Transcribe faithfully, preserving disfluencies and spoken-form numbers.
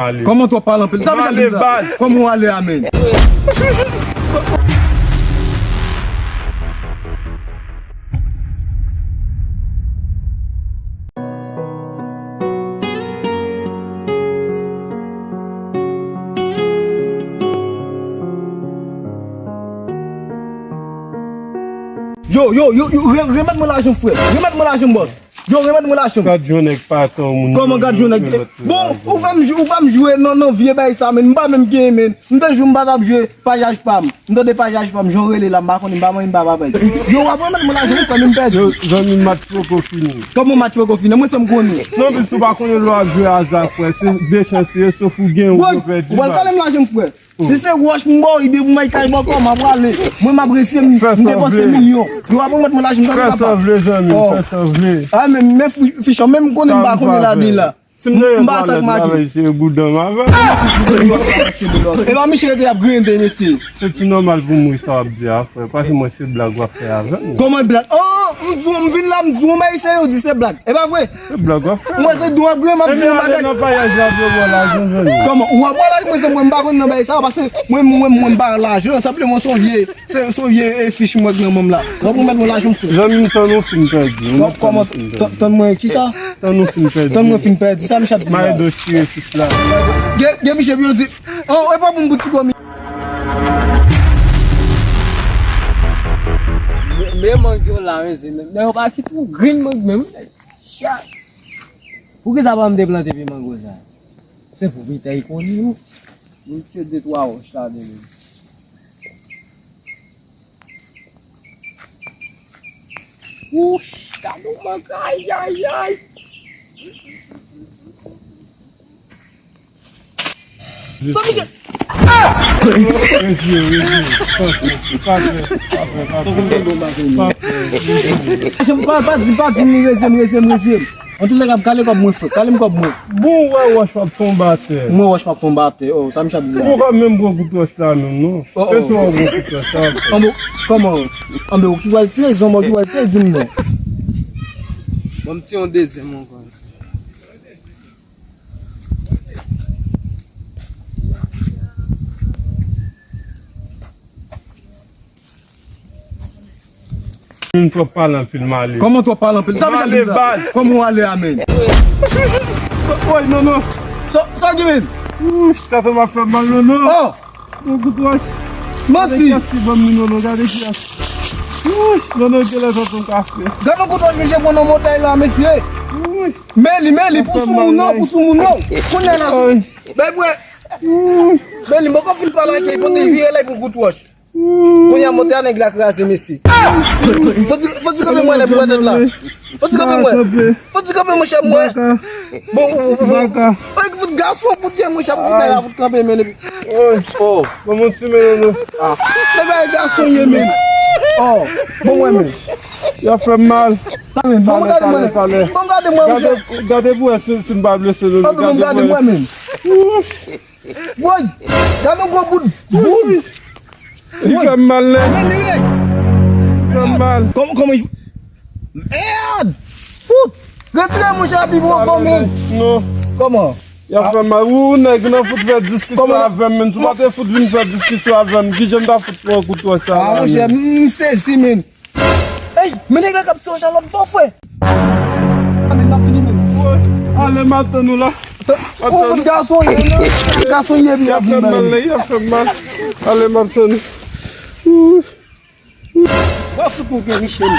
Ale. Kòman twò pale anpil? Sa vle di sa? Kòman w ale a, men? Yo, yo, yo, yo, re- remèt mwen lajan m, frè. Remèt mwen lajan m, bòs. Yo, remèt mwen lajan m. Gad yon nèg pa tan moun. Kòman gad yon nèg? Bon, ou fè m jou- ou fè m jwe nan nan vye bagay sa, men m pa menm gen, men. M te jwe, m pa t ap jwe pajaj pa m. M tande pajaj pa m, jan w rele la, m pa konnen, m pa manyen, m pa papay. Yo, w ap remèt mwen lajan m, frè, men m pèdi. Yo, zanmi, match poko fini. Kòman match poko fini? Mwen sa m konnen. Non, plis ou pa konnen lè w ap jwe aza, frè. Se de chans, se sof ou gen ou pèdi. Ou pral kale m lajan m, frè. Si se wòch m ba w, ebyen pou m al kay bòkò, m ap prale. Mwen m ap resi, m depanse milyon. Yo ap remèt mwen lajan m, tande papa. Fè sa w vle, zanmi, fè sa w vle. A, men, men fi- fichon, menm m konnen m pa konnen ladan la. Si m te gen twa lòt la, se bouda m avè l. E pa misye rete ap grende, mesye. Se tou nòmal pou m ri sa w ap di a, frè. Paske mwen se blag w ap fè avè m. Kòman blag? Oh, m di w, m vin la, m di w, men se yo di se blag. E pa vre? Se blag w ap fè. Mwen se dwa grenn m ap di yon bagay. Nan payaj la, pou w lajan, zanmi. Kòman? Ou ap wè la, mwen se mwen, m pa konn nan bagay sa, paske mwen, mwen, mwen, m pa lajan, senpleman se yon vye, se, se yon vye, e, fich mwen granmanm la. W ap remèt mwen lajan m, frè. Zanmi m, tann ou fin pèdi. Kòman? Tann mwen kisa? Tann ou fin pèdi. Tann mwen fin pèdi, sa misye ap di la? Maredo chire fich la. Gen, gen misye pou yo di, oh, e pa pou m pou ti komi. Men mang yo la, men se, men yo pa kite yon grenn mang menm. Chat. Poukisa pa m te plante pye mango sa? Se pou pita y konnen, wi. Mwen tire de twa wòch la de menm. Wouch, gade yon mank, ay, ay, ay. Sa misye. Rejye, rejye. Pa fè, pa fè, pa fè, pa fè. Pa fè, rejye. Pa, pa di, pa di m rejye, rejye, rejye. Antoulèka, kale kòb mwen, frè. Kale m kòb mwen. Bon, ou wè wòch p ap tonbe atè. Mwen wòch p ap tonbe atè. Oh, sa misye ap di la? Ou pa menm pran kout wòch la menm, non. Oh, oh. Pèsonn wè kout wòch la. Anbo, kòman? Anbo, ou ki pral tire, zanbo ki pral tire, di m non. Bon, m tire yon dezyèm ankò. Moun twò pale anpil, m ale. Kòman twò pale anpil? Sa vle di sa? Kòman w ale a, men? Woy, non, non. Sa, sa gen, men? Wouch, tèt mwen ap fè mal, non, non. Oh! Yon kout wòch. Manti. Gade kiyès ki ban m li, non, non, gade kiyès. Wouch, non, non, genlè tonton kafe. Gade yon kout wòch, misye pran nan motay la, mesye. Wouch. Men li, men li, pou sou moun, non, pou sou moun, non. Kounye a la, bay bwè. Men li, m poko fin pale ak li, kote li vire la, pou kout wòch. Kounye a, motè a nèg la kraze, mesye. Fò ti, fò ti kanpe mwen, nèg, mwen tèt la. Fò ti kanpe mwen. Fò ti kanpe, monchè, mwen. Bon, bon, bon, bon. Ay, fout gason, fout gen, monchè, fout nèg la, fout kanpe, men, epi. Oh. Bon, mon ti, men, non, non. Ah. Nèg la, gason, ye, men. Oh. Bon, mwen, men. Y ap fè m mal. Bon, gade mwen. Bon, gade mwen, monchè. Gade, gade pou wè si, si m pa blese, non. Bon, gade mwen, men. Woy! Gade yon gwo bout boul! Li fè m mal, nèg. Li fè m mal. Kòman, kòman li... Mèd! Fout! Retire mouche a pi pwofon, men. Non. Kòman? Y ap fè m mal. Ou, nèg, nan fout fè diskisyon avè m, men. Ou pa te fout vin fè diskisyon avè m. Kijan m ta fout pran kout wòch sa la, men? Ah, monchè, m sezi, men. Ey, men nèg la k ap tire w chalòt bò, frè. A, men n ap fini, men. Ale, m ap tann ou la. Ou fout gason ye, non? Gason ye, men y ap vin bay. Y ap fè m mal. Ale, m ap tann ou. Ou fout nou gen Michel.